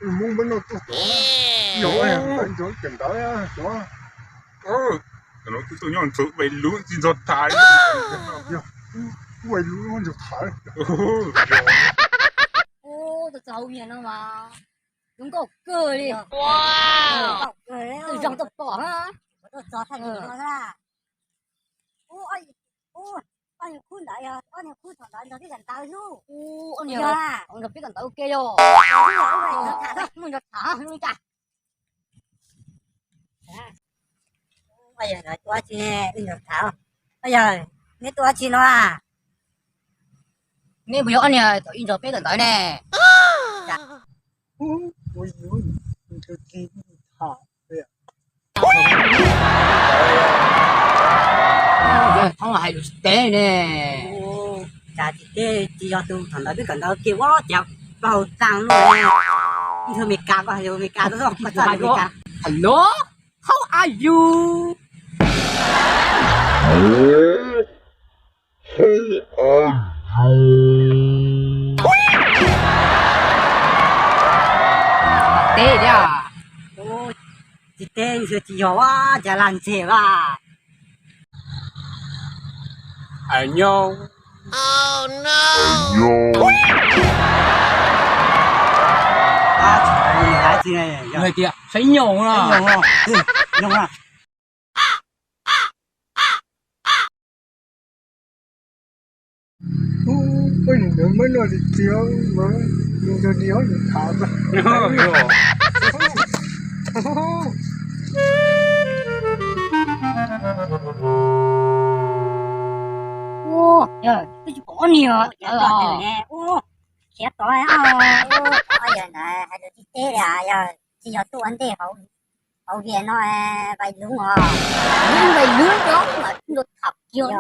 Mus npaj noj tuaj tod, yog nco kawm ntawv xyov. Cov no twb tuaj nyob ntxov ua lub tsis ntxov tham. Yog ua lub ntxov tham. Ub, tuaj txog hauv nyias no mas zoo nkauj kawg li. Zoo nkauj kawg li. Tus zoo tuaj pom na. Tuaj txog thaj no na. Ub, ob niag khub ntawd yog ob niag khub thaum ntawd nrog peb kawm ntawv xwb. Ub, ob niag nrog peb kawm ntawv ua ke yog. Mus nrog tham ua cas. Ob yawg ntawd tuaj tsis ne, wb nrog tham. Ob yawg, neb tuaj tsis no a? Neb puas yog ob niag thaum ub nrog peb kawm ntawv ne? Thoob hais lus tsis teb ne. Cas tsis teb, tsis yog tus thaum ntawd peb kawm ntawv kiag ua cas plaub hau tag luaj ne. Ib tug Amelikas, koj hais lus Amelikas, koj txhob hais lus Amelikas. Hello, how are you? Teb thiab. Tsis teb, tsis yog ua cas lag ntseg vas. Nyob. Hais tias saib nyob no. Ub, peb nws muab noj tiag tiag, nws nrog Dios nws tham. Ub, yog twb tsis pom ob niag. Ub, khiav tod. Ob yawg ntawd hais lus tsis teb li, yog tsis yog tuaj ua ntej hauv vias no, vais lub os. Vais lub os, nrog tham kiag.